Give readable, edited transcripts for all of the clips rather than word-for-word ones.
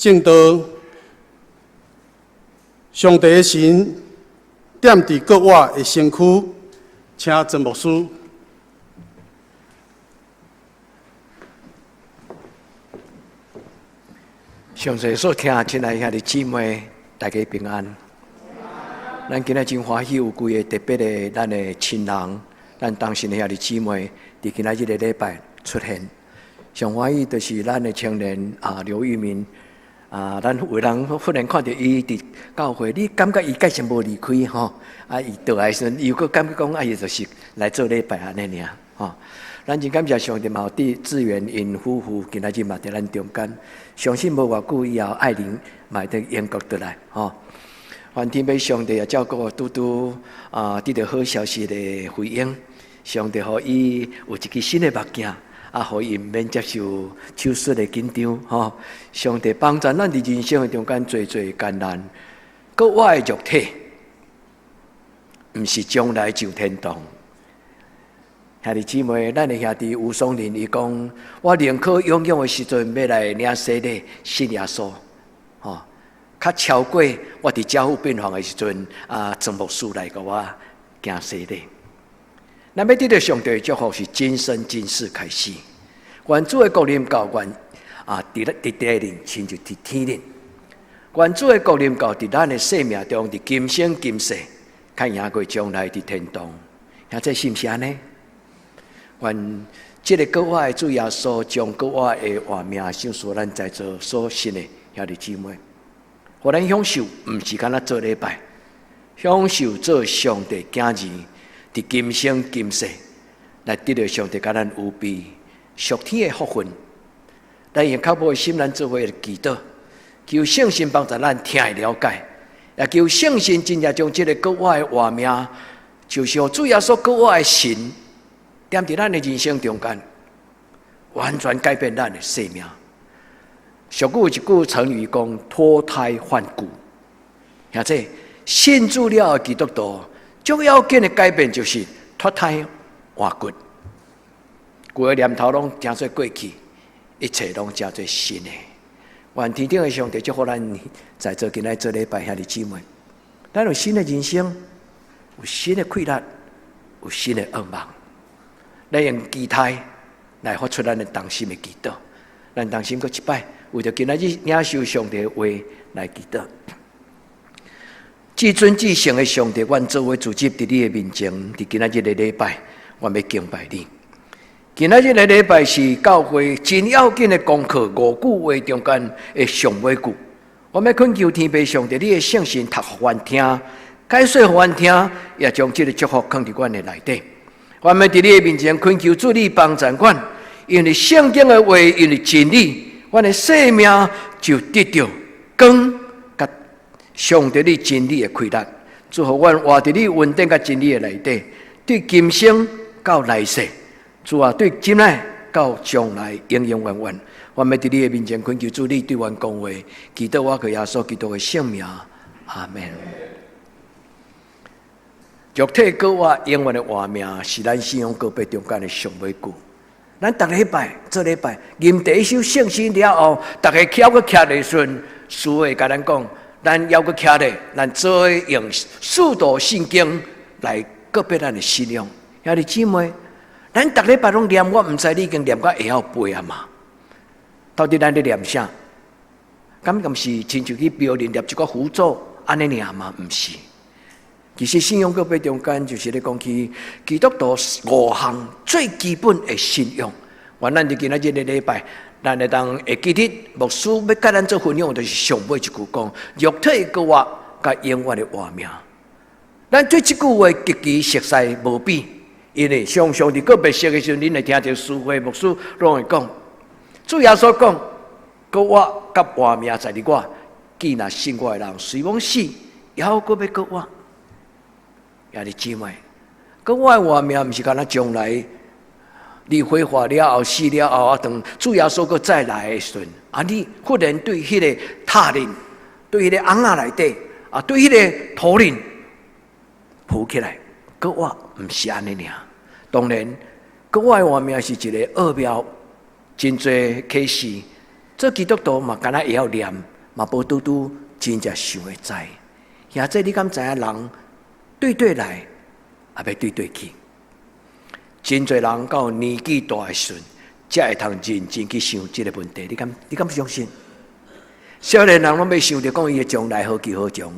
證道，上帝的神踮佇閣活的身軀，請曾牧師。上帝所疼親愛兄弟姊妹，大家平安。咱今仔真歡喜有幾个特別的咱的親人，咱同信的兄弟姊妹，佇今仔這个禮拜出現。上歡喜就是咱的青年啊劉玉明啊，咱有人忽然看著伊佇教會，你感覺伊蓋先無離開吼？啊，伊倒來時陣，伊又閣感覺講啊，伊就是來做禮拜按呢爾吼。咱真感謝上帝嘛，有志遠𪜶夫婦今仔日嘛佇咱中間，相信無偌久以後，愛玲嘛會佇英國轉來吼。願天父上帝也照顧拄拄啊，得著好消息的回應，上帝予伊有一支新的目鏡，啊，予伊毋免接受手術的緊張吼。上帝幫助咱佇人生的中間濟濟艱難，閣活的肉體，毋是將來上天堂。兄弟姊妹，咱的兄弟吳松林伊講，我寧可勇勇的時陣欲來領洗禮，信耶穌，吼。較超過我佇加護病房的時陣，啊，曾牧師來共我行洗禮。咱欲得著上帝的祝福是今生今世開始。願主的國臨到，願啊，佇佇地裡親像佇天頂。願主的國臨到，佇咱的生命中，佇今生今世，較贏過將來佇天堂。兄弟是毋是按呢？願這个閣活的主耶穌將閣活的活命賞賜咱在座所信的兄弟姊妹。予咱享受，毋是干焦做禮拜，享受做上帝囝兒，佇今生今世來得著上帝共咱預備屬天的福分。咱用較無的心，咱做伙來祈禱，求聖神幫助咱聽會了解，也求聖神真正將這个閣活的活命，就是予主耶穌閣活的神，踮佇咱的人生中間，完全改變咱的生命。俗語有一句成語講脫胎換骨，兄弟信主了的基督徒，最要緊的改變就是脫胎換骨，舊的念頭攏成做過去，一切攏成做新的。願天頂的上帝祝福咱在座今仔做禮拜兄弟姊妹，咱有新的人生，有新的氣力，有新的願望，咱用期待來發出咱的同心的祈禱。咱同心閣一擺，為著今仔日領受上帝的話來祈禱。至尊至聖的上帝，阮做伙聚集佇你的面前，佇今仔日的禮拜，阮欲敬拜你。今仔日的禮拜是教會真要緊的功課，五句話中間的上尾句。阮欲懇求天父上帝，你的聖神讀予阮聽，解說予阮聽，也將這个祝福囥佇阮的內底。阮欲佇你的面前懇求主，你幫助阮。因為聖經的話，因為真理，阮的生命就得著光，佮上帝你真理的氣力，祝予阮活佇你恩典佮真理的內底，對今生到來世，主啊，對今來到將來，永永遠遠，阮欲佇你的面前懇求主，你對阮講話，祈禱我靠耶穌基督的聖名，阿們。肉體閣活永遠的活命，是咱信仰告白中間的上尾句。咱逐禮拜做禮拜，吟第一首聖詩了後，逐家猶閣徛咧時陣，司會共咱講，咱猶閣徛咧，咱做伙用使徒信經來告白咱的信仰。兄弟姊妹，咱逐禮拜攏念，我毋知你已經念甲會曉背啊嘛？到底咱咧念啥？敢敢是親像去廟裡念一個符咒按呢爾嗎？毋是。其實信仰告白中間就是咧講起基督徒五項最基本的信仰。願咱佇今仔日個禮拜，咱會當會記得牧師欲共咱做分享，就是上尾一句講：肉體閣活，佮永遠的活命。咱對這句話極其熟悉無比，因為常常佇告白式的時陣，恁會聽著司會牧師攏會講，主耶穌講：閣活佮活命在佇我，既若信我的人，雖罔死，猶閣欲閣活。兄弟姊妹，閣活的活命，毋是干焦將來你火化了後死了後啊，當主耶穌閣再來的時陣，啊，你忽然對彼个塔輪，對彼个甕仔內底，啊，對彼个土輪浮起來，閣活毋是按呢爾。當然，閣活的活命是一个奧妙，真濟啟示。做基督徒嘛，敢若會曉念。嘛無拄拄真正想會知。兄弟，你敢知影人對佗來，也欲對佗去？真濟人到年紀大的時陣，才會通認真去想這个問題。你敢相信？少年人攏欲想著講伊的將來何去何從，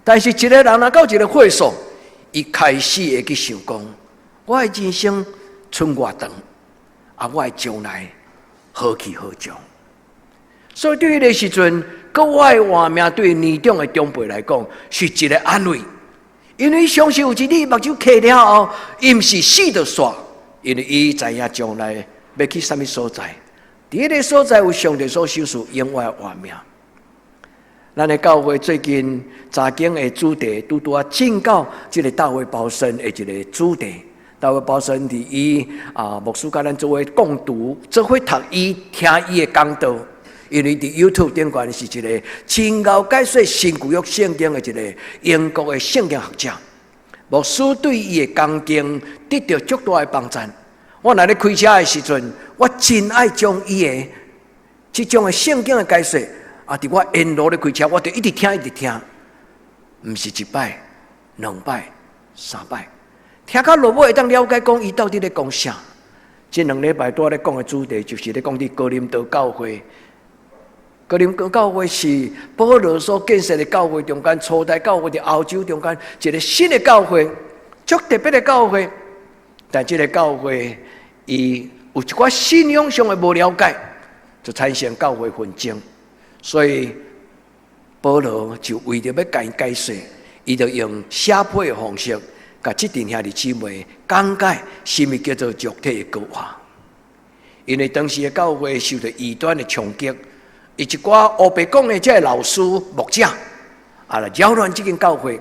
但是一個人若到一个歲數，伊開始會去想講：我的人生賰偌長，啊，我的將來何去何從？所以對彼个時陣，閣活的活命對年長的長輩來講是一个安慰，因為相信有一日目睭閉了後，伊毋是死就煞，因為伊知影將來欲去啥物所在。佇彼个所在有上帝所賞賜永遠的活命。咱的教會最近查經的主題，拄拄仔進到這个大衛鮑森的一个主題。大衛鮑森佇伊啊牧師佮咱做伙共讀，做伙讀伊聽伊的講道。因為佇 YouTube 頂懸是一个真𠢕解說新舊約聖經的一个英國的聖經學者。牧師對伊的講經得著足大的幫贊。我若咧開車的時陣，我真愛將伊的這種的聖經的解說，啊，佇我沿路咧開車，我就一直聽，一直聽，毋是一擺、兩擺、三擺，聽到落尾會當了解講伊到底咧講啥。這兩禮拜拄仔咧講的主題，就是咧講佇哥林多教會。哥林多教會是保羅所建設的教會中間，初代教會佇歐洲中間一个新的教會，足特別的教會。但這个教會，伊有一寡信仰上的無了解，就產生教會紛爭。所以保羅就為著欲共𪜶解說，伊就用寫批的方式，共這陣兄弟姊妹講解啥物叫做肉體的閣活。因為當時的教會受著異端的衝擊，伊一寡烏白講的這个老師牧者，啊來擾亂這間教會，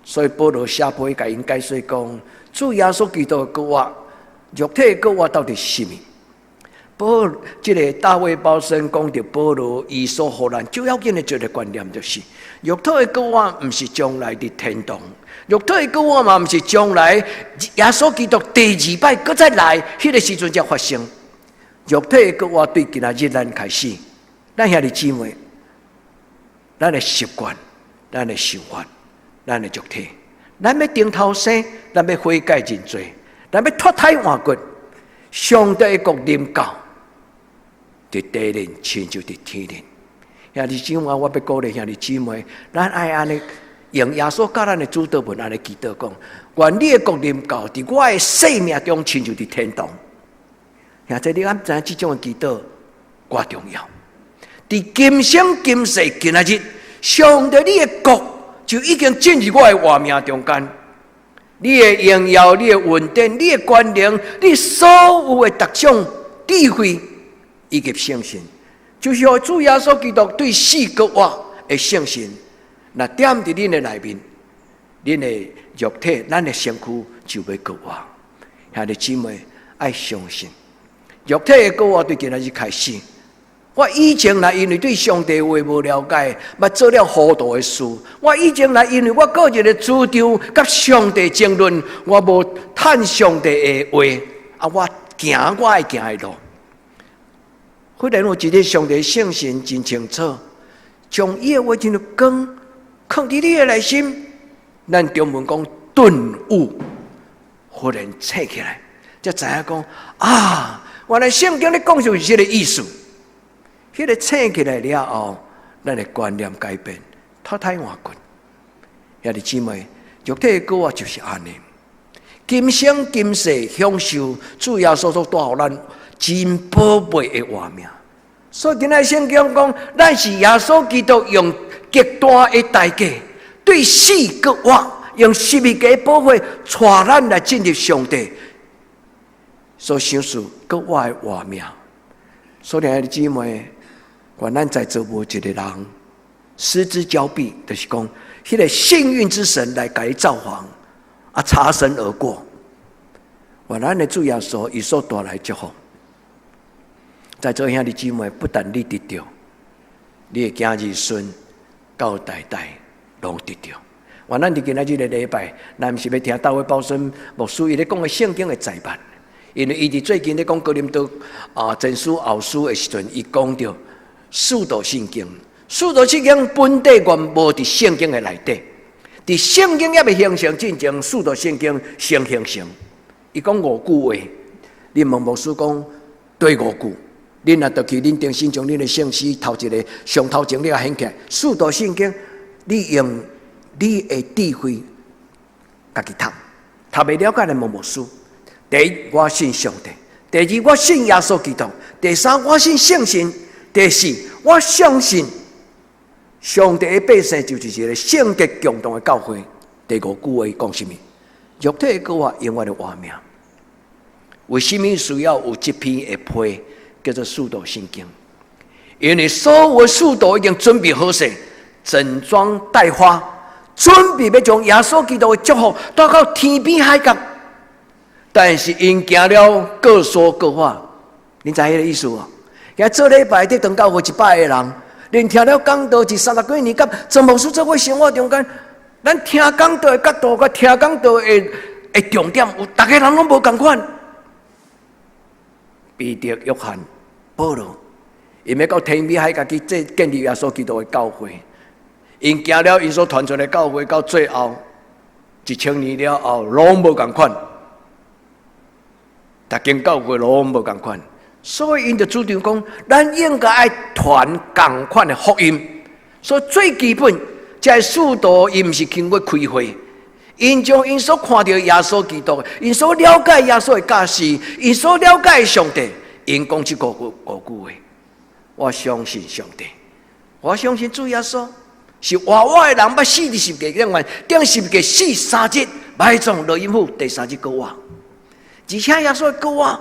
所以保羅寫批共𪜶解說講，主耶穌基督的閣活，肉體的閣活到底是啥物？保這个大衛鮑森講著保羅伊所予咱最要緊的一个觀念就是，肉體的閣活毋是將來佇天堂，肉體的閣活嘛毋是將來耶穌基督第二擺閣再來彼个時陣才發生。肉體的閣活對今仔日咱開始，咱兄弟姊妹，咱的習慣，咱的想法，咱的肉體，咱欲重頭生，咱欲悔改認罪，咱欲脫胎換骨，上帝的國臨到，佇地面親像佇天頂。兄弟姊妹，我欲鼓勵兄弟姊妹，咱愛按呢用耶穌教咱的主禱文按呢祈禱講：願你的國臨到，佇我的生命中，親像佇天堂。兄弟，你敢知影這種的祈禱偌重要？佇今生今世今仔日，上帝你的國就已經進入我的活命中間。你的榮耀、你的恩典、你的權能、你所有的各種智慧以及聖神，就是予主耶穌基督對死閣活的聖神，若踮佇恁的內面，恁的肉體、咱的身軀就欲閣活。兄弟姊妹愛相信，肉體的閣活對今仔日開始。我以前若因為對上帝話無了解，捌做了糊塗的事。我以前若因為我個人的主張，佮上帝爭論，我無探上帝的話，啊，我行我愛行的路。忽然有一日，上帝聖神真清楚，將伊的話親像光，囥佇你的內心。咱中文講頓悟，忽然醒起來，才知影講啊，原來聖經咧講就是這个意思。彼个醒起來了後，咱的觀念改變，脫胎換骨。兄弟姊妹，肉體的閣活就是按呢。今生今世享受主耶穌所帶予咱真寶貝的活命。所以今仔聖經講，咱是耶穌基督用極大的代價，對死閣活，用十字架寶血帶咱來進入上帝所賞賜閣活的活命。所以兄弟姊妹，願咱在座無一个人失之交臂，就是講，彼个幸運之神來共你造訪，啊，擦身而過。願咱的主耶穌伊所帶來祝福，在座兄弟姊妹，不但你得著，你的囝兒孫到代代攏得著。願咱佇今仔日个禮拜，咱毋是欲聽大衛鮑森牧師伊咧講的聖經的載板，因為伊佇最近咧講哥林多啊前書後書的時陣，伊講著使徒信經，使徒信經本底原無佇聖經的內底，佇聖經猶未形成進前，使徒信經先形成。伊講五句話，你問牧師講對五句，恁若倒去恁頂信將恁的聖詩頭一个上頭前你也顯起來，使徒信經，你用你的智慧家己讀，讀袂了解來問牧師。第一，我信上帝；第二，我信耶穌基督；第三，我信聖神；第四，我相信上帝的百姓就是一个聖潔強壯的教會。第五句話講啥物？肉體的過活永遠的活命。為啥物需要有這篇的批叫做使徒信經？因為所有的使徒已經準備好勢，整裝待發，準備欲將耶穌基督的祝福帶到天邊海角。但是𪜶行了各說各話，你知彼个意思無？今做禮拜佇長教會100個人，連聽了講道這三十幾年，佮鄭牧師做伙生活中間，咱聽講道的角度，佮聽講道的重點，有逐个人攏無仝款。彼得、約翰、保羅，𪜶欲到天邊海角去建立耶穌基督的教會，𪜶行了𪜶所傳出的教會，到最後1000年了後，攏無仝款。逐間教會攏無仝款，所以𪜶就主張講，咱應該愛傳仝款的福音。所以最基本，這个使徒伊毋是經過開會，𪜶將𪜶所看著耶穌基督，𪜶所了解耶穌的教示，𪜶所了解的上帝，𪜶講這五句話。我相信上帝，我相信主耶穌是活活的人，捌死佇十架頂面，釘十架死3日，埋葬落陰府，第三日閣活。而且耶穌的復活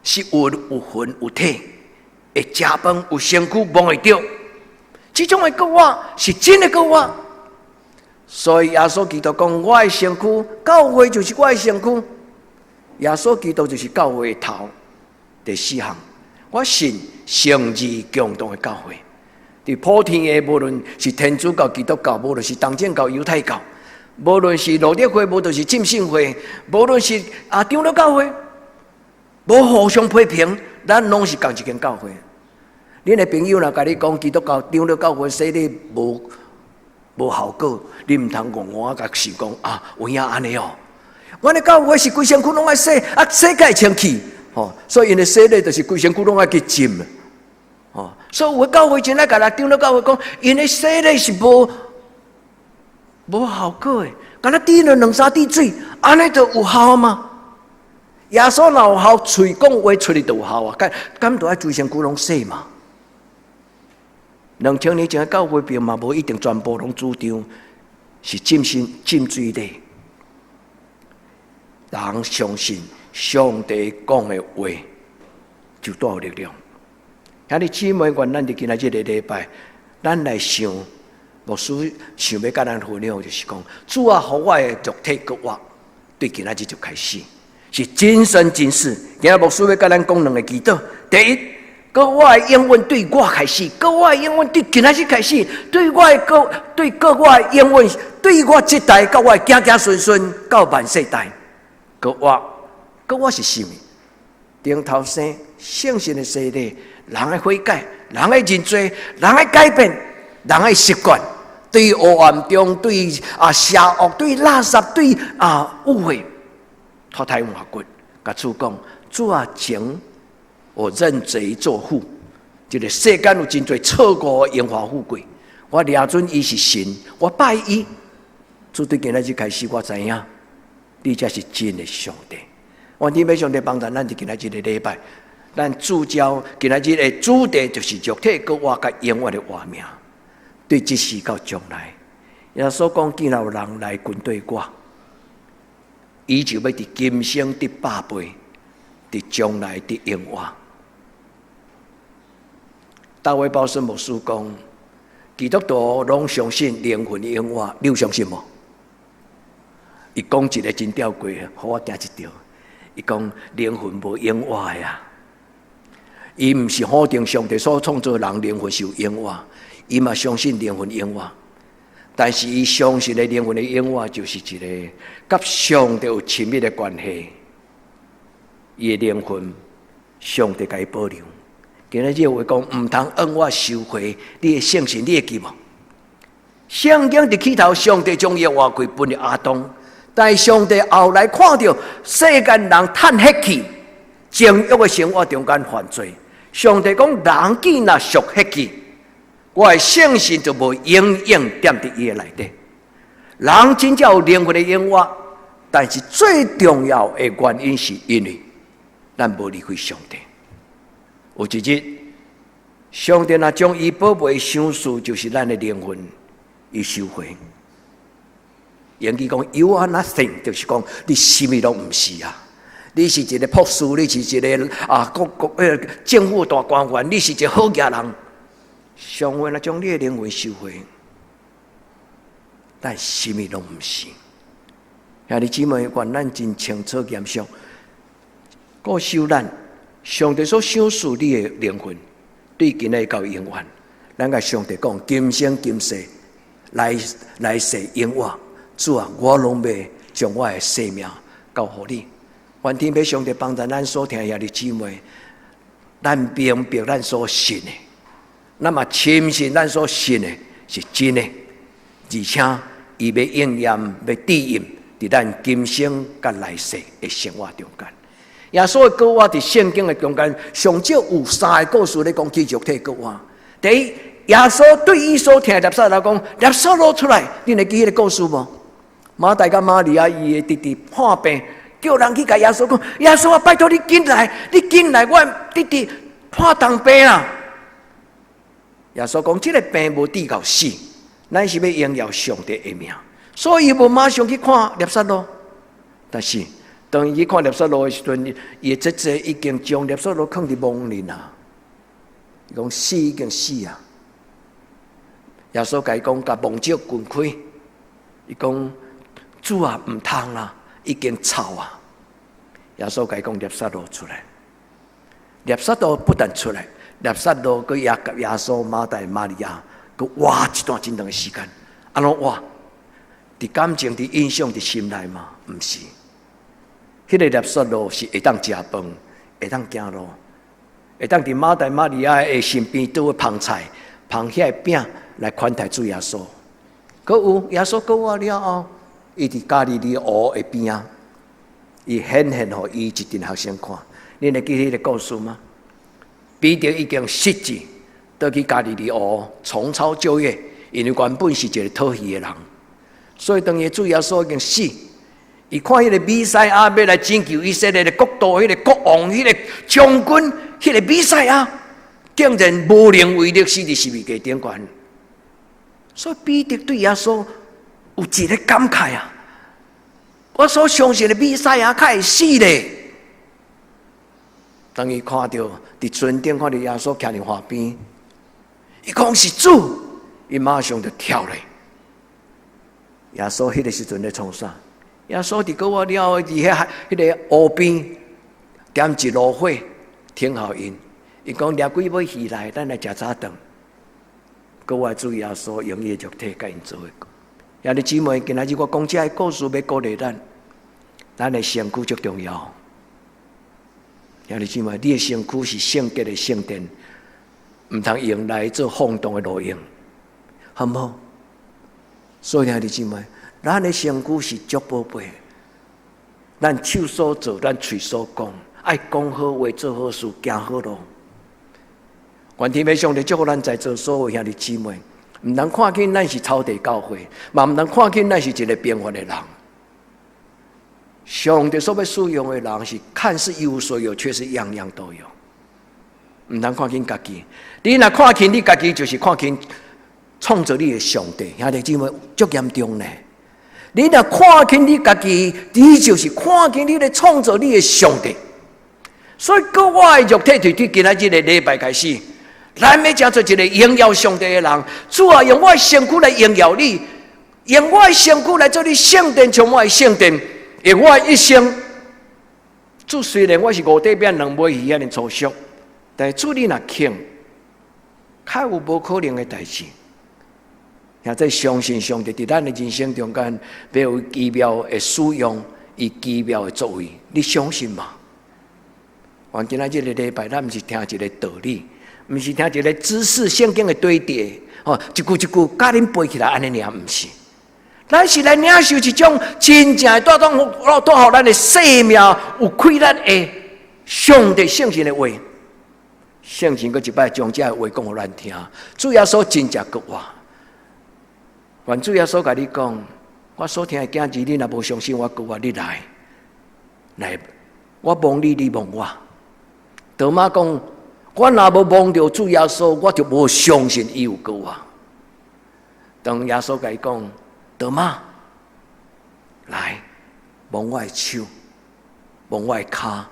是有魂有體，會食飯有身軀摸會著，這種的復活是真的復活。所以耶穌基督講：我的身軀，教會就是我的身軀。耶穌基督就是教會的頭。第四項，我信聖而強壯的教會。佇普天的，無論是天主教、基督教，無論是東正教、猶太教，無論是路德會，無論是浸信會，無論是長老教會，無互相批評，咱攏是仝一間教會。恁的朋友若共你講基督教、長老教會洗禮無效果，你毋通戇戇仔共想講啊，有影按呢哦。阮的教會是規身軀攏愛洗，啊洗才會清氣，吼，所以𪜶的洗禮就是規身軀攏愛去浸，吼。所以有的教會真愛共長老教會講，𪜶的洗禮是無效果的，敢若滴了兩三滴水，按呢就有效嗎？耶穌若有效，喙講話出去就有效啊！敢都愛規身軀攏洗嘛？2000年前的教會並嘛無一定全部攏主張是浸信浸水禮。人相信上帝講的話就帶有力量。兄弟姊妹，願咱佇今仔這个禮拜，咱來想。牧師想欲佮咱分享，就是講主啊，予我的肉體閣活，對今仔日就開始是今生今世。今仔牧師欲佮咱講兩个祈禱。第一，閣活的應允對我開始，閣活的應允對今仔日開始，對我的閣對閣活的應允，對我這代到我的子子孫孫到萬世代，閣活閣活是啥物？頂頭生聖神的洗禮，人的悔改，人的認罪，人的改變，人的習慣。對黑暗中，對邪惡，對垃圾，對污穢，脫胎換骨，共主講，主啊，前我認賊作父，這个世間有真濟錯誤的榮華富貴，我掠準伊是神，我拜伊。主對今仔日開始，我知影，你才是真的上帝。願天父上帝幫助咱，佇今仔這个禮拜，咱聚焦今仔日的主題就是肉體閣活佮永遠的活命。對這時到將來，耶穌講，既然有人來跟隨我，伊就欲佇今生得百倍，佇將來得永活。大衛鮑森牧師講，基督徒攏相信靈魂永活，你有相信無？伊講一个真吊詭，予我驚一跳。伊講靈魂無永活的啊，伊毋是否定上帝所創造人靈魂是有永活。伊嘛相信靈魂永活，但是伊相信的靈魂的永活就是一个佮上帝有親密的關係。伊的靈魂，上帝共伊保留，今日這個話講，毋通向我收回你的聖神，你會記無？聖經佇起頭，上帝將伊的活氣分予亞當，但上帝後來看著世間人嘆血氣，情欲的生活中間犯罪。上帝講，人既若屬血氣，我的聖神就無永遠踮佇伊的內底。人真正有靈魂的永活，但是最重要的原因是因為咱無離開上帝。有一日，上帝若將伊寶貝賞賜，就是咱的靈魂，伊收回。英語講 “You are nothing”，就是講你啥物攏毋是啊！你是一個博士，你是一個啊國國政府大官員，你是一個好額人。上帝若將你的靈魂收回，咱啥物攏毋是。兄弟姊妹，願咱真清楚嚴肅，顧守咱上帝所賞賜你的靈魂，對今日到永遠，咱共上帝講，今生今世，來來世永遠，主啊，我攏欲將我的生命交予你。願天父上帝幫助咱所聽兄弟姊妹，咱明白咱所信的，咱嘛深信咱所信的是真的，而且伊欲應驗，欲致應佇咱今生佮來世的生活中間。耶穌的復活佇聖經的中間，上少有三个故事咧講起肉體復活。第一，耶穌對伊所疼的拉撒路講：拉撒路出來，恁會記彼个故事無？馬大佮瑪利亞伊的弟弟破病，叫人去共耶穌講：耶穌啊，拜託你緊來，你緊來，我弟弟破重病啊！耶穌講：這个病無致到死，乃是欲榮耀上帝的名，所以伊無馬上去看拉撒路。但是當伊去看拉撒路的時陣，伊的姐姐已經將拉撒路囥佇墓裡啦。伊講死已經死啊！耶穌共伊講，共墓石滾開。伊講主啊，毋通啦，已經臭啊！耶穌共伊講拉撒路出來，拉撒路不但出來，拉撒路閣也共耶穌、馬大、瑪利亞，閣活一段真長的時間。按怎活？佇感情、佇印象、佇心內嗎？毋是。彼个拉撒路是會當食飯，會當行路，會當佇馬大、瑪利亞的身邊拄捧菜、捧遐个餅來款待主耶穌。閣有耶穌復活了後，伊佇加利利湖的邊仔，伊顯現予伊一陣學生看。恁會記彼个故事嗎？彼得已經失志，倒去加利利湖重操舊業，因為原本是一个討魚的人，所以當伊主耶穌已經死，伊看彼个彌賽亞欲來拯救以色列的國度，彼个國王、彼个將軍、彼个彌賽亞，竟然無能為力死佇十字架頂懸。所以彼得對耶穌有一个感慨啊！我所相信的彌賽亞較會死咧。當伊看著佇船頂看著耶穌徛佇岸邊，伊講是主，伊馬上就跳咧。耶穌彼个時陣咧創啥？耶穌佇復活了後，佇遐彼个湖邊點一爐火，等候𪜶。伊講掠幾尾魚來，咱來食早頓。閣我主耶穌用伊的肉體共𪜶做伙。兄弟姊妹，今仔日我講這个故事，欲鼓勵咱，咱的身軀足重要。兄弟姊妹，你的身軀是聖潔的聖殿，毋通用來做放蕩的路用，好毋好？所以兄弟姊妹，咱的身軀是足寶貝，咱手所做，咱喙所講，愛講好話，做好事，行好路。願天父上帝祝福咱在座所有兄弟姊妹，毋通看輕咱是草地教會，嘛毋通看輕咱是一个平凡的人。上帝所欲使用的人是看似一無所有，卻是樣樣都有。毋通看輕家己，你若看輕你家己，就是看輕創造你的上帝。兄弟姊妹，足嚴重呢。你若看輕你家己，你就是看輕你咧創造你的上帝。所以，閣活的肉體就對今仔日个禮拜開始，咱欲成做一个榮耀上帝的人。主啊，用我的身軀來榮耀你，用我的身軀來做你聖殿，充滿的聖殿。用我的一生，主雖然我是五塊餅兩尾魚按呢粗俗，但是主你若肯，較有無可能的代誌。也在相信上帝佇咱的人生中間，欲有奇妙的使用，伊奇妙的作為，你相信嗎？願今仔這个禮拜，咱毋是聽一个道理，毋是聽一个知識聖經的堆疊，吼，一句一句教恁背起來，按呢爾，毋是。咱是來領受一種真正的帶當帶予咱的生命有氣力的上帝聖神的話。聖神閣一擺將這个話講予咱聽，主耶穌真正閣活。願主耶穌共你講，我所疼的囝兒，你若無相信我閣活，你來，來，我摸你，你摸我。多瑪講，我若無摸著主耶穌，我就無相信伊有閣活。當耶穌共伊講，多瑪，來摸我的手，摸我的跤，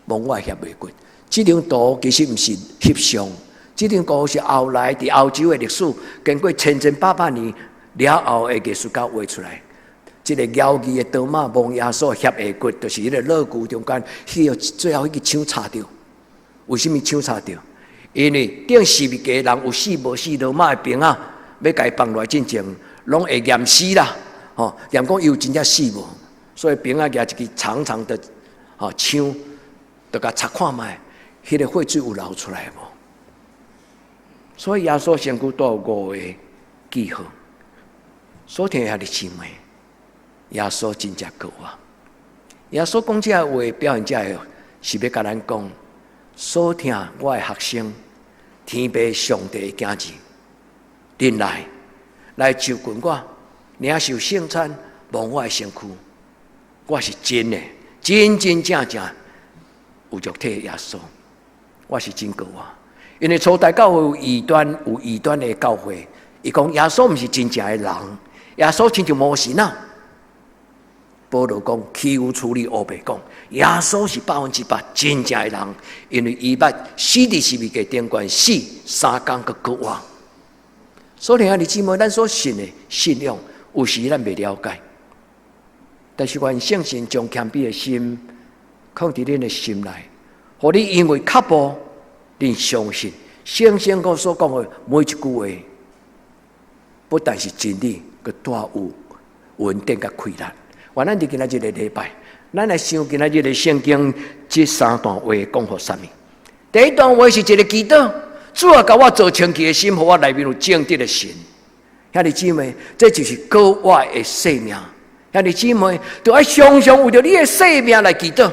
摸我的脅尾骨。這張圖其實毋是翕相，這張圖是後來佇歐洲的歷史，經過千千百百年了後的藝術家畫出來。這个猶豫的多瑪摸耶穌脅下骨，就是彼个肋骨中間，彼个最後彼个槍插著。為啥物槍插著？因為釘十字架人有死無死，羅馬的兵仔欲共伊放落來進前，攏會驗屍啦，吼，驗講伊有真正死無？所以兵仔舉一支長長的吼槍，就共插看覓，彼个血水有流出來無？所以耶穌身軀帶有五个記號。所疼的兄弟姊妹，耶穌真正閣活。耶穌講這个話，表現這个是欲共咱講，所疼我的學生，天父上帝的囝兒，恁來來就近我，領受聖餐，摸我的身軀，我是真的，真真正正有肉體的耶穌，我是真閣活。因為初代教會有異端，有異端的教會，伊講耶穌毋是真正的人，耶穌親像魔神仔。保羅講，豈有此理，烏白講，耶穌是100%真正的人，因為伊捌死佇十字架頂懸死三工閣復活。所以兄弟姊妹，咱所信的信仰，有時咱袂了解，但是願聖神將謙卑的心放佇恁的心內，予你因為腳步，恁相信聖經所講的每一句話，不但是真理，閣帶有穩定佮氣力。願咱佇今仔日个禮拜，咱來想今仔日个聖經這三段話講予啥物？第一段話是一个祈禱，主啊，共我造清氣的心，予我內面有正直的神。兄弟姊妹，這就是閣活的生命。兄弟姊妹，著愛常常為著你的生命來祈禱，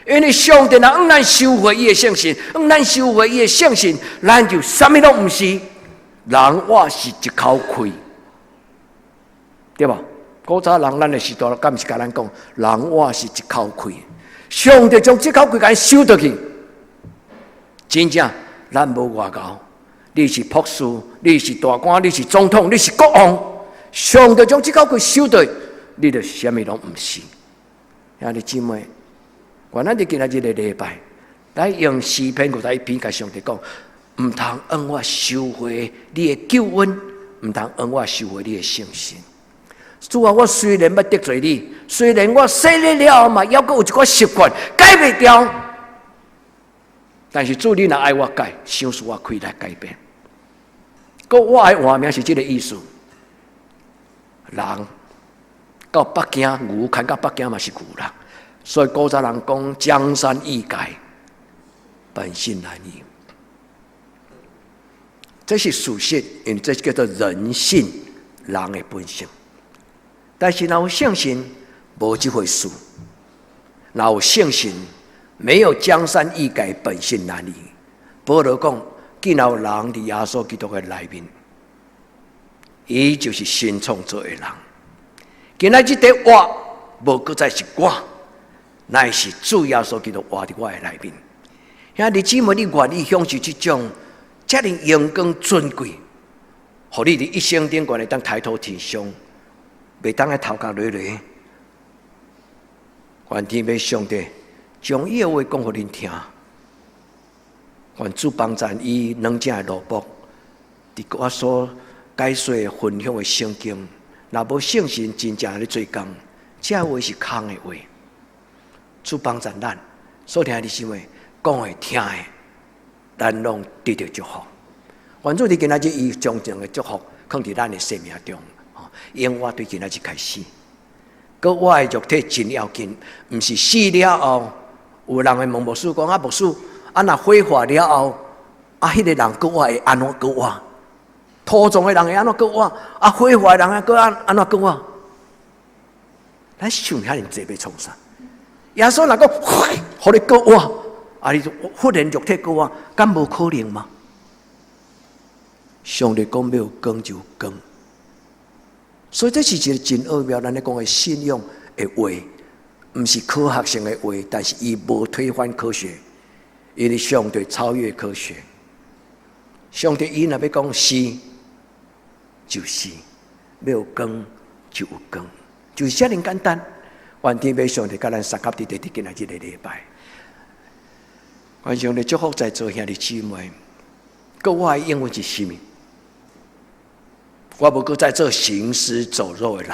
因為上帝若向咱收回伊的聖神，向咱收回伊的聖神，咱就啥物攏毋是，人活是一口氣，對無？古早人咱的時代，敢毋是共咱講，人活是一口氣，上帝將這口氣共咱收倒去，真正咱無偌𠢕，你是博士，你是大官，你是總統，你是國王，上帝將這口氣收倒去，你就啥物攏毋是。兄弟姊妹，願咱佇今仔日个禮拜，來用詩篇51篇，共上帝講，毋通向我收回你的救恩，毋通向我收回你的聖神。主啊，我雖然捌得罪你，雖然我洗禮了後嘛，猶閣有一寡習慣改袂掉，但是主你若愛我改，賞賜我氣力改變。閣我愛換名是這个意思。人到北京，牛牽到北京嘛是牛啦。所以古早人講江山易改，本性難移。這是事實，因為這叫做人性，人的本性。但是若有聖神，無這回事。若有聖神，沒有江山易改，本性難移。保羅講，既然有人佇耶穌基督的內面，伊就是新創造的人。今仔日佇活，無閣再是我，乃是主耶穌基督活佇我的內面。兄弟姊妹，你願意享受這種遮爾榮光尊貴，予你佇一生頂懸會當抬頭挺胸，袂當愛頭殼落落。願天父上帝將伊的話講予恁聽。願主幫贊伊兩隻的奴僕，佇我所解說分享的聖經，若無聖神真正咧做工，這話是空的話。主幫贊咱，所疼的姊妹講的聽的，咱攏得著祝福。願主佇今仔日伊將這個祝福放佇咱的生命中，永活對今仔日開始。閣我的肉體真要緊，毋是死了後，有人會問牧師講啊，牧師，啊若火化了後，啊，彼个人閣活會按怎閣活？土葬的人會按怎閣活？啊，火化的人會閣按怎閣活？咱想遐爾濟欲創啥？耶穌若講，予你閣活，啊，你忽然肉體閣活，敢無可能嗎？上帝講欲有光就有光，所以這是一個真奧妙。咱咧講的信仰的話，毋是科學性的話，但是伊無推翻科學，因為上帝超越科學。上帝伊若欲講是，就是；欲有光就有光，就是遮爾簡單。願天父上帝佮咱相佮佇佇今仔這個禮拜，願上帝祝福在座兄弟姊妹。閣活的英文是啥物？我無閣再做行屍走肉的人。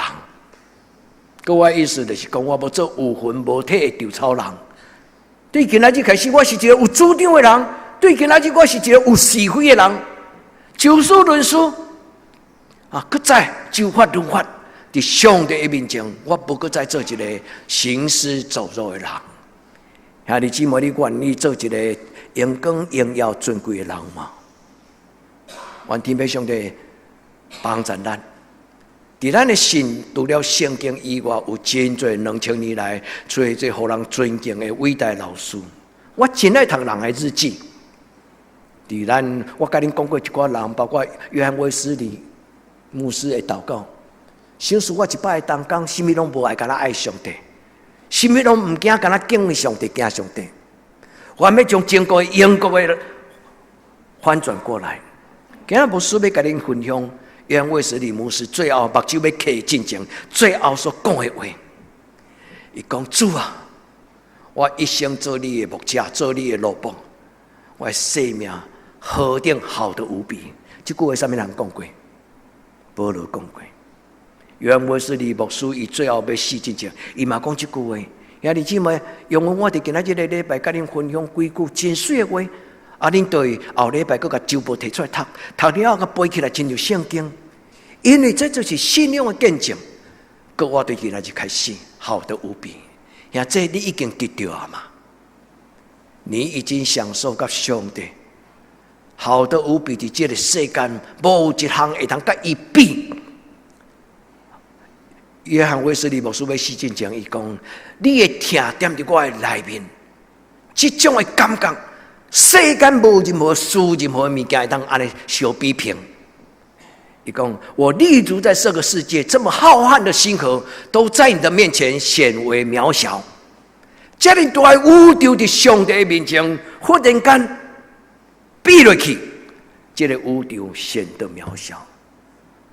閣活意思就是講，我無做有魂無體的稻草人。對今仔日開始，我是一個有主張的人。對今仔日，我是一個有是非的人。就事論事，啊，閣再就法論法。佇上帝的面前，我無閣再做一個行屍走肉的人。兄弟姊妹，你願意做一個榮光榮耀尊貴的人嗎？願天父上帝幫助咱。佇咱的信，除了聖經以外，有真濟2000年來，做這予人尊敬的偉大老師。我真愛讀人的日記。佇咱，我共恁講過一寡人，包括約翰衛斯理牧師的禱告。想使我一擺同工，啥物攏無愛，干焦愛上帝；啥物攏毋驚，干焦敬畏上帝，驚上帝。我欲將整個英國的翻轉過來。今仔牧師欲共恁分享約翰衛斯理牧師最後目睭欲開進前，最後所講的話。伊講，主啊，我一生做你的牧者，做你的奴僕，我的生命何等好得無比。這句話啥物人講過？保羅講過。約翰衛斯理牧師伊最後欲死進前，伊嘛講這句話。兄弟姊妹，容許我佇今仔這個禮拜共恁分享幾句真媠的話。啊，恁對後禮拜閣共周報提出來讀，讀了後閣背起來，親像聖經。因為這就是信仰的見證。閣活對今仔日開始好得無比。兄這你已經得著啊嘛？你已經享受佮上帝好得無比，佇這個世間無一項會當佮伊比。約翰衛斯理牧師欲死進前，伊講：你的疼踮佇我的內面，這種的感覺，世間無任何事、任何物件會當按呢相比評。伊講：我立足在這個世界，這麼浩瀚的星河，都在你的面前顯為渺小。這麼大的宇宙佇上帝的面前，忽然間比落去，這個宇宙顯得渺小。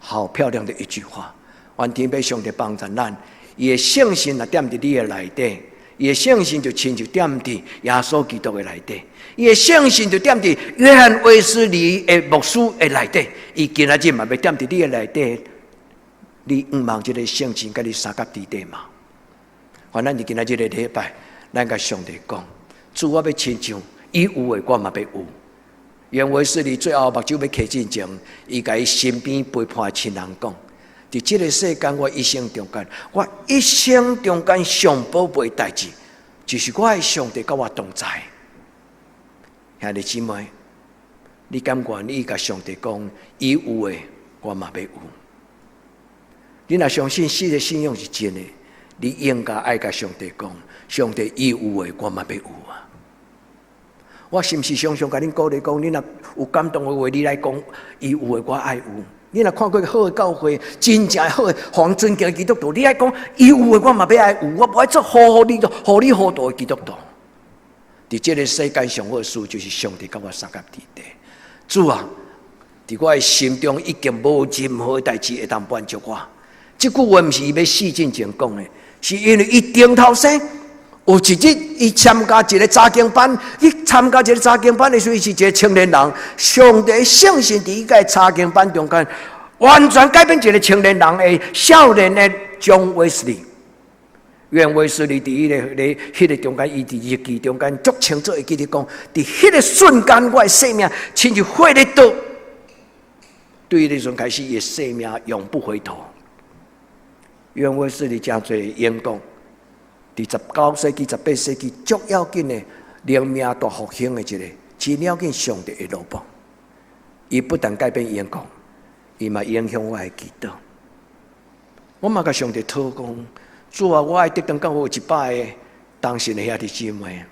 好漂亮的一句話。願天父上帝幫助咱，伊的聖神若踮佇你的內底，伊的聖神就親像踮佇耶穌基督的內底，伊的聖神就踮佇約翰衛斯理的牧師的內底，伊今仔日嘛欲踮佇你的內底，你向望這个聖神佮你相佮佇底嘛？願咱佇今仔這个禮拜，咱共上帝講，主，我欲親像伊有的，我嘛欲有。約翰衛斯理最後目睭欲開進前，伊共伊身邊陪伴的親人講：佇這個世間，我一生中間，我一生中間上寶貝代誌，就是我的上帝佮我同在。兄弟姊妹，你敢願意共上帝講，伊有的，我嘛欲有？你若相信這个信仰是真的，你應該愛共上帝講，上帝伊有的，我嘛欲有啊！我是毋是常常共恁鼓勵講，你若有感動的話，你來講，伊有的我愛有。你若看過好的教會，真正好的、予人尊敬的基督徒，你愛講，伊有的我嘛欲愛有，我無愛做糊裡糊裡糊塗的基督徒。佇這個世間上好的事，就是上帝佮我相佮佇底。主啊，佇我的心中已經無任何代誌會當滿足我。這句話毋是伊欲死進前講的，是因為伊頂頭生有一日，伊參加一個查經班，伊參加一個查經班的時陣，伊是一個青年人。上帝聖神佇伊個查經班中間，完全改變一個青年人的少年的 John Wesley。約翰衛斯理佇彼个咧，彼个中間，伊佇日記中間足清楚會記得講，佇彼個瞬間，我的生命親像火咧燒。對彼個時陣開始，伊的生命永不回頭。約翰衛斯理誠濟英國，佇19世紀、18世紀足要緊的靈命大復興的一個真了解上帝的蘿蔔。伊不但改變英國，伊嘛影響我的祈禱。我嘛共上帝禱講：主啊，我愛得當教會有100個同信的兄弟姊妹，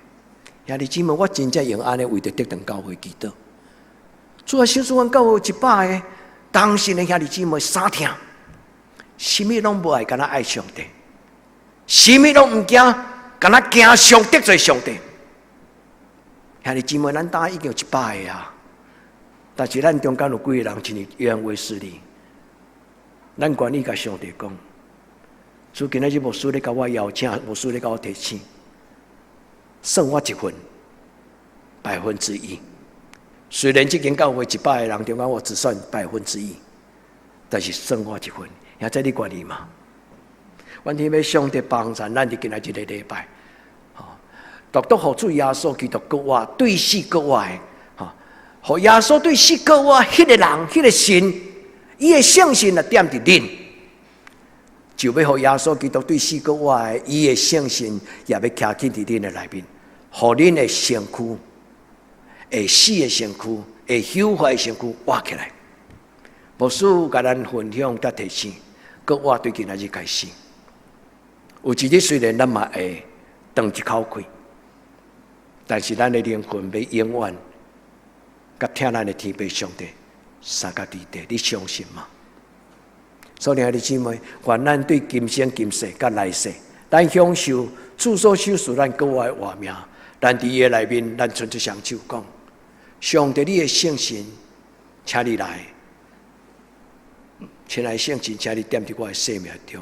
兄弟姊妹，我真正用按呢為著得當教會祈禱。主啊，想使阮教會有100個同信的兄弟姊妹，三疼，啥物攏無愛，干焦愛上帝；啥物攏毋驚，干焦驚上得罪上帝。兄弟姊妹，咱今已經有一百個啊，但是咱中間有幾個人親像約翰衛斯理，咱願意共上帝講，主今仔日牧師咧共我邀請，牧師咧共我提醒，算我一份，1%。雖然這間教會100個人中間，我只算百分之一，但是算我一份，也這你願意嗎？願天欲上帝幫助咱，佇今仔這個禮拜，吼，獨獨予主耶穌基督閣活對死閣活的，吼，予耶穌對死閣活，彼個人，彼個神，伊的聖神若踮佇恁，就欲予耶穌基督對死閣活的，伊的聖神也欲徛起佇恁的內面，予恁的身軀，會死的身軀，會朽壞的身軀活起來。牧師共咱分享佮提醒，閣活對今仔日開始。有一日雖然咱嘛會斷一口氣，但是咱的靈魂欲永遠佮疼咱的天父上帝相佮佇佇，你相信嗎？所以兄弟姊妹，願咱對今生今世佮來世，咱享受主所賞賜咱閣活的活命。咱佇伊的內面，咱伸出雙手講：上帝，你的聖神，請你來，親愛聖神，請你踮佇我的生命中。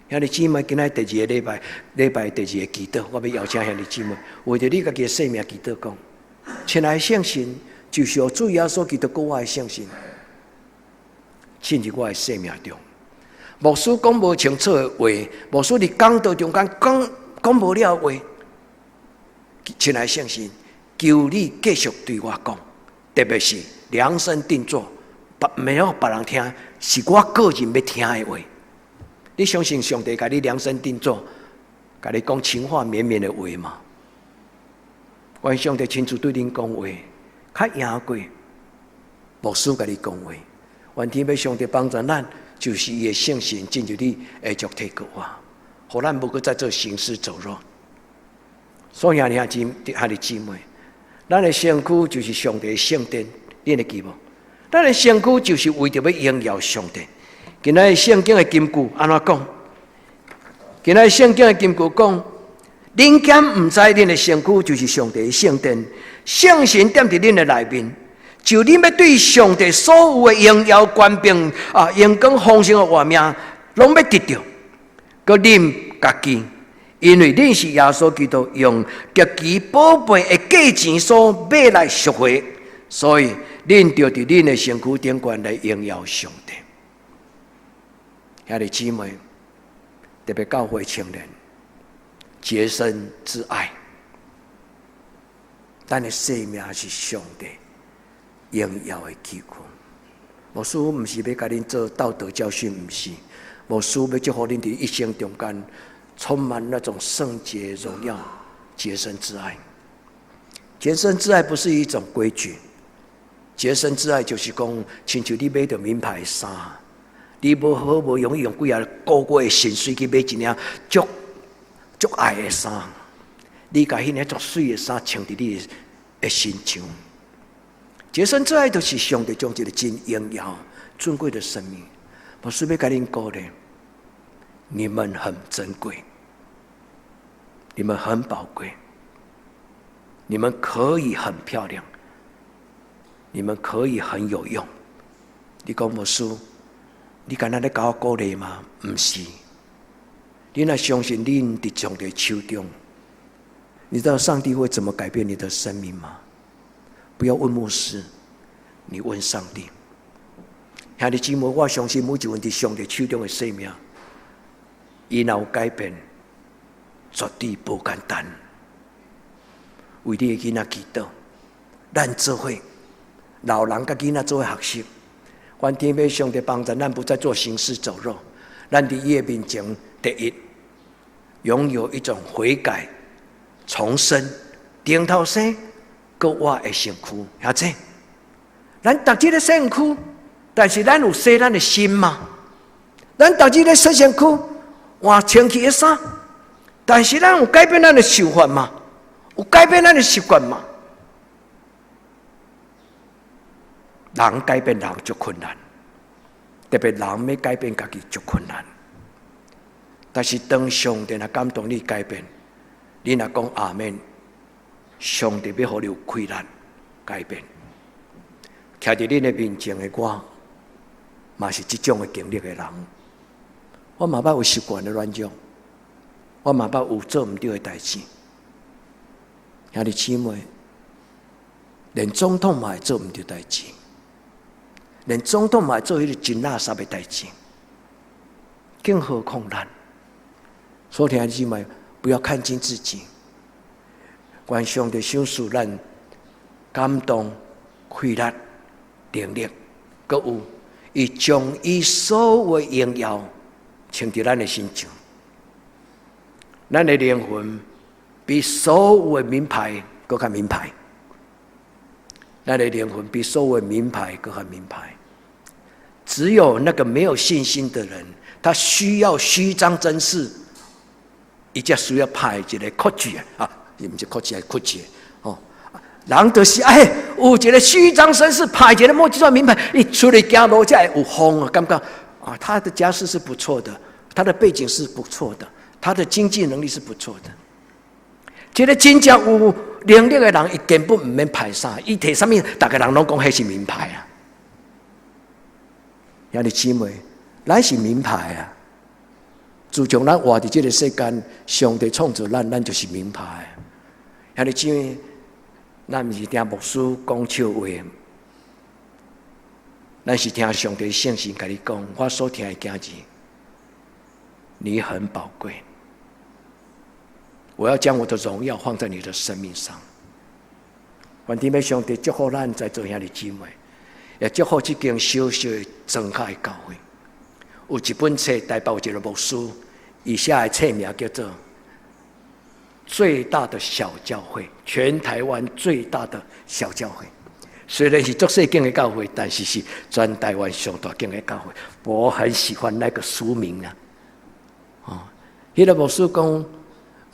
兄弟姊妹，今仔第二個禮拜，禮拜第二個祈禱，我欲邀請兄弟姊妹，為著你家己的生命祈禱講：親愛聖神，就是予主耶穌基督閣活的聖神，進入我的生命中。牧師講無清楚的話，牧師佇講道中間講講無了的話，親愛聖神，求你繼續對我講，特別是量身定做，別袂予別人聽，是我個人欲聽的話。你相信上帝共你量身定做，共你講情話綿綿的話嗎？願上帝親自對恁講話，較贏過牧師共你講話。願天父上帝幫助咱，就是伊的聖神進入你，會作體閣活，予咱無閣再做行屍走肉。所以兄弟兄弟姊妹，咱的身軀就是上帝的聖殿，恁會記無？咱的身軀就是為著欲榮耀上帝。今仔日聖經的金句按怎講？今仔日聖經的金句講：恁敢毋知恁的身軀就是上帝的聖殿，聖神踮佇恁的內面，就恁欲對上帝所有的榮耀權柄啊，榮光豐盛的活命，攏欲得著。閣恁家己，因為恁是耶穌基督用極其寶貝的價錢所買來贖回，所以恁著佇恁的身軀頂懸來榮耀上帝。兄弟姊妹，特別教會青年，潔身自愛，咱的生命是上帝榮耀的器具。牧師毋是欲共恁做道德教訓，毋是。牧師欲祝福恁佇一生中間充滿那種聖潔榮耀、潔身自愛。潔身自愛不是一種規矩，潔身自愛就是講，親像你買著名牌衫。你無好無容易用幾仔個月的薪水去買一領足足愛的衫，你共彼領足媠的衫穿佇你的身上。潔身自愛就是上帝將一個真榮耀、尊貴的生命。牧師欲共恁鼓勵，你們很珍貴，你們很寶貴，你們可以很漂亮，你們可以很有用。你講牧師，你敢若咧共我鼓勵嗎？毋是，你若相信恁佇上帝手中，你知道上帝會怎麼改變你的生命嗎？不要問牧師，你問上帝。兄弟姊妹，我相信每一份佇上帝手中的生命，伊若有改變，絕對無簡單。為你的囡仔祈禱，咱做伙老人佮囡仔做伙學習。願天父上帝幫助咱，不再做行屍走肉。咱佇伊的面前，第一，擁有一種悔改、重生、重頭生、閣我的身軀，兄弟，咱逐日咧洗身軀，但是咱有洗咱的心嗎？咱逐日咧洗身軀，換清氣的衫，但是咱有改變咱的想法嗎？有改變咱的習慣嗎？人改變人足困難，特別人欲改變家己足困難。但是當上帝若感動你改變，你若講阿們，上帝欲予你有氣力改變。徛佇恁的面前的我，嘛是這種的經歷的人。我嘛捌有習慣的軟弱，我嘛捌有做毋對的代誌。兄弟姊妹，連總統嘛會做毋對代誌，連總統嘛會做彼個真垃圾的代誌，更何況咱？所以兄弟姊妹，不要看輕自己。願上帝賞賜咱感動、氣力、能力，閣有伊將伊所有的榮耀穿佇咱的身上。咱的靈魂比所有的名牌閣較名牌。咱的靈魂比所有的名牌閣較名牌。只有那個沒有信心的人，他需要虛張聲勢，伊才需要拍一个哭劇啊，伊毋是哭劇，係哭劇哦。人就是愛有一個虛張聲勢，拍一個莫這名牌，伊出來行路才會有風啊，感覺啊，他的家世是不錯的，他的背景是不錯的，他的經濟能力是不錯的。這個真正有能力的人，伊根本毋免拍衫，伊提啥物，逐个人攏講彼是名牌啊。兄弟姊妹，咱是名牌啊！自從咱活佇這个世間，上帝創造咱，咱就是名牌。兄弟姊妹，咱毋是聽牧師講笑話，咱是聽上帝聖神共你講，我所疼的囝兒，你很寶貴。我要將我的榮耀放在你的生命上。願天父上帝祝福咱在座兄弟姊妹，也祝福這間小小的莊腳的教會。有一本冊，台北有一个牧師，伊寫的冊名叫做《最大的小教會》，全台灣最大的小教會。雖然是足細間的教會，但是是全台灣上大間的教會。我很喜歡那個書名啊！哦，彼個牧師講，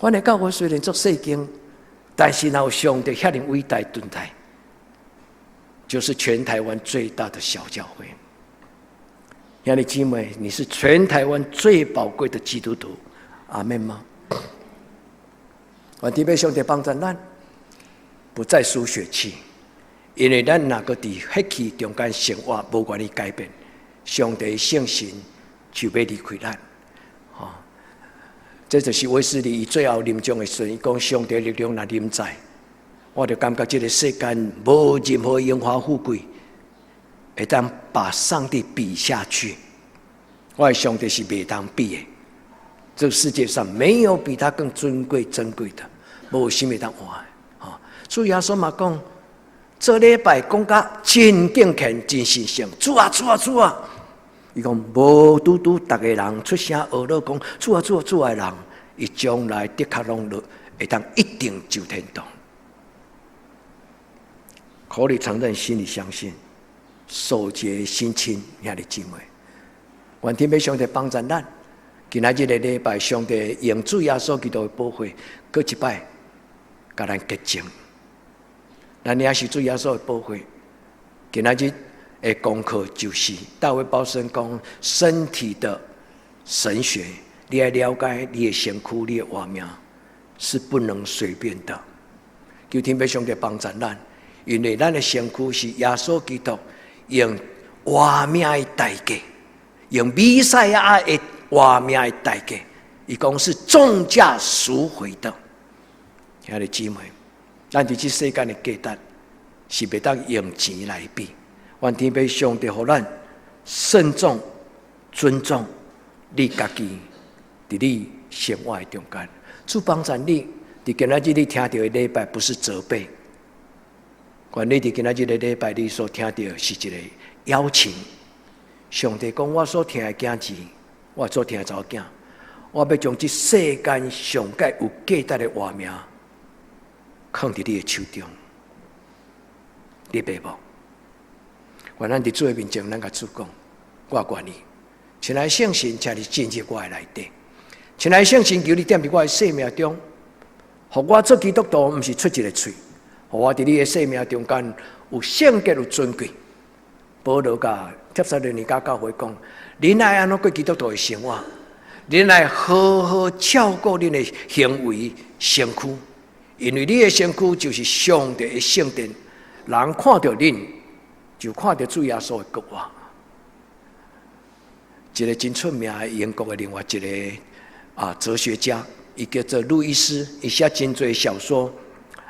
阮的教會雖然足細間，但是若有上帝遐爾偉大存在，就是全台灣最大的小教會。兄弟姊妹，你是全台灣最寶貴的基督徒，阿們嗎？願天父上帝幫助咱，不再輸血氣，因為咱若閣佇血氣中間生活，無願意改變，上帝聖神就欲離開咱。吼，這就是衛斯理伊最後臨終的時陣，伊講上帝力量若臨在，我就感覺這个世間無任何榮華富貴會當把上帝比下去。我的上帝是袂當比的，這個世界上沒有比他更尊貴珍貴的，無啥物會當換。吼，主耶穌嘛講，做禮拜講甲真敬虔、真神聖，主啊主啊主啊！伊講無拄拄，逐个人出聲學咧講主啊主啊主啊的人，伊將來的確攏落會當一定上天堂。口裡承認，心裡相信，手潔心清，兄弟姊妹，願天父上帝幫助咱。今仔日个禮拜，上帝用主耶穌基督的寶血，閣一擺，共咱潔淨。咱也是主耶穌的寶血。今仔日的功課就是大衛鮑森講身體的神學，你愛了解你的身軀，你的活命是不能隨便的。求天父上帝幫助咱，因為咱的身軀是耶穌基督用活命的代價，用彌賽亞的活命的代價，伊講是重價贖回的。兄弟姊妹，咱佇這世間的價值是袂當用錢來比。願天父上帝予咱慎重、尊重你家己，佇你生活的中間，主幫助你。佇今仔日你聽著的禮拜不是責備，願你佇今仔日的禮拜你所聽著是一個邀請。上帝講：我所疼的囝兒，我所疼的查某囝，我欲將這世間上蓋有價值的活命，囥佇你的手中。你袂無？願咱佇主的面前，咱共主講，我願意。親愛聖神，請你進入我的內底。親愛聖神，求你踮佇我的生命中，予我做基督徒，毋是出一个喙，予我佇你的生命中間有聖潔、有尊貴。保羅共帖撒羅尼迦教會講：恁愛按怎過基督徒的生活？恁愛好好照顧恁的行為身軀，因為你的身軀就是上帝的聖殿，人看著恁就看著主耶穌的國活。一個真出名的英國的另外一個哲學家，伊叫做路易斯，伊寫真濟小說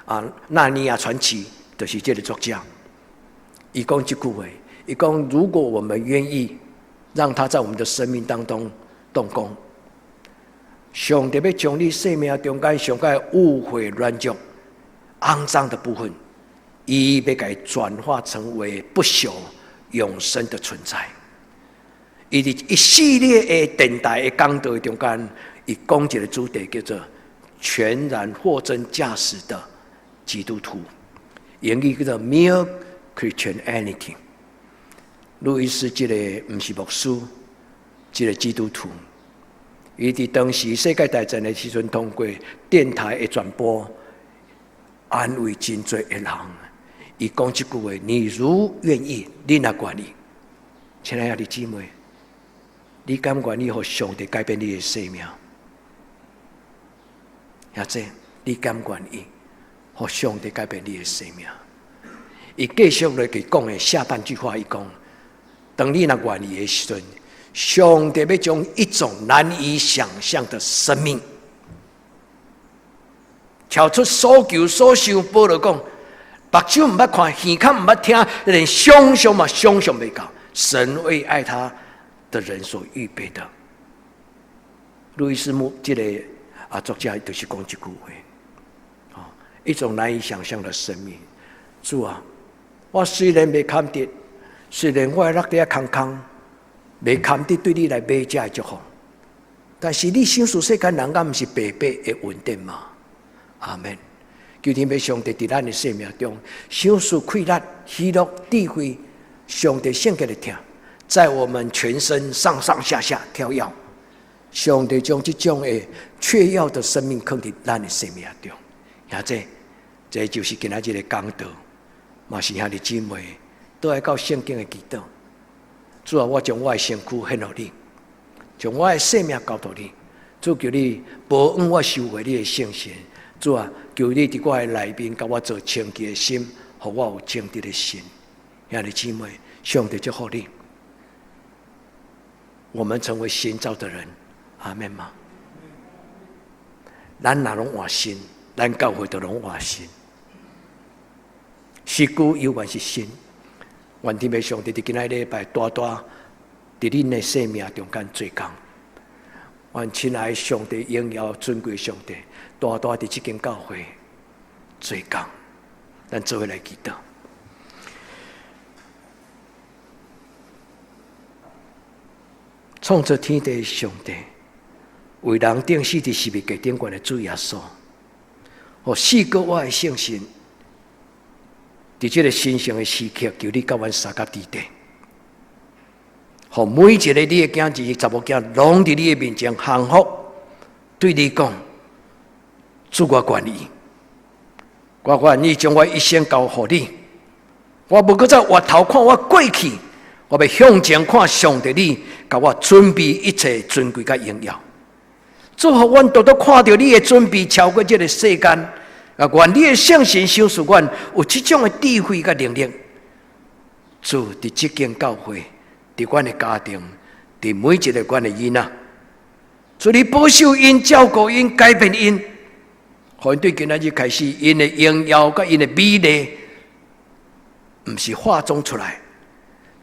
啊，《納尼亞傳奇》就是這个作家。伊講這句話，伊講如果我們願意讓他在我們的生命當中動工，上帝欲將你生命中間上蓋污穢軟弱、骯髒的部分，伊欲共伊轉化成為不朽永生的存在。伊佇一系列的電台的講道中間，伊講一個主題叫做“全然貨真價實的基督徒”，英語叫做 “Mere Christianity”。路易斯這個毋是牧師，這個基督徒，伊佇當時世界大戰的時陣，通過電台的轉播，安慰真濟的人。伊講這句話：你如願意，你若願意，親愛的姊妹，你敢願意予上帝改變你的生命？或者你敢願意予上帝改變你的生命？伊繼續落去講的下半句話，伊講：當你若願意的時陣，上帝欲將一種難以想象的生命，超出所求所想。保羅講，目睭毋捌看，耳孔毋捌聽，連想象嘛想象袂到。神為愛他的人所預備的。路易斯姆這個作家就是講這句話，一種難以想象的生命。主啊，我雖然袂堪得，雖然我的腹底空空，袂堪得對你來買這祝福，但是你賞賜世間人，敢毋是白白的恩典嗎？阿門。求天父上帝佇咱的生命中，賞賜快樂、喜樂、智慧，上帝聖潔的疼，在我們全身上上下下跳躍。上帝將這種的雀躍的生命囥佇咱的生命中，兄弟，這就是今仔日的講道，嘛是兄弟姊妹倒來到聖經的祈禱。主啊，我將我的身軀獻予你，將我的生命交託你。主求你保養我收回你的聖神。主啊，求你佇我的內面，共我做清潔的心，予我有正直的心。兄弟姊妹，上帝祝福你。我們成為新造的人，阿們嗎？咱若攏換新，咱教會就攏換新。是舊猶原是新。願天父上帝佇今仔禮拜大大佇恁的生命中間做工。願親愛上帝榮耀尊貴上帝大大佇這間教會做工。咱做伙來祈禱。創造天地的上帝，為人釘死佇十字架頂懸的主耶穌，予賜過我的聖神，佇這个神聖的時刻，求你佮阮相佮佇底，予每一个你的囝兒、查某囝，攏佇你的面前降服，對你講：主，我願意，我願意將我一生交予你，我無閣再回頭看我過去，我欲向前看上帝你，共我準備一切尊貴佮榮耀。主，予阮獨獨看著你的準備超過這个世間，啊！願你的聖神賞賜阮有這種的智慧佮能力。主，佇這間教會，佇阮的家庭，佇每一个阮的囡仔，主你保守𪜶、照顧𪜶、改變𪜶，予𪜶對今仔日開始，𪜶的榮耀佮𪜶的美麗，毋是化妝出來，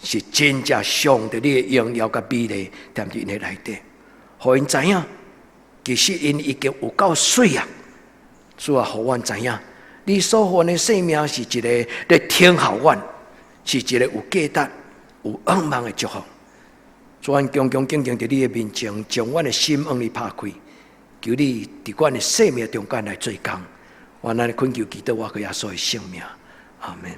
是真正上帝你的榮耀佮美麗踮佇𪜶的內底，予𪜶知影，其實𪜶已經有夠媠啊！主啊，予阮知影，你所予阮的生命是一个咧聽候阮，是一个有價值、有向望的祝福。主，阮恭恭敬敬佇你的面前，將阮的心向你拍開，求你佇阮的生命中間來做工。願咱的懇求祈禱，我閣耶穌的聖名，阿門。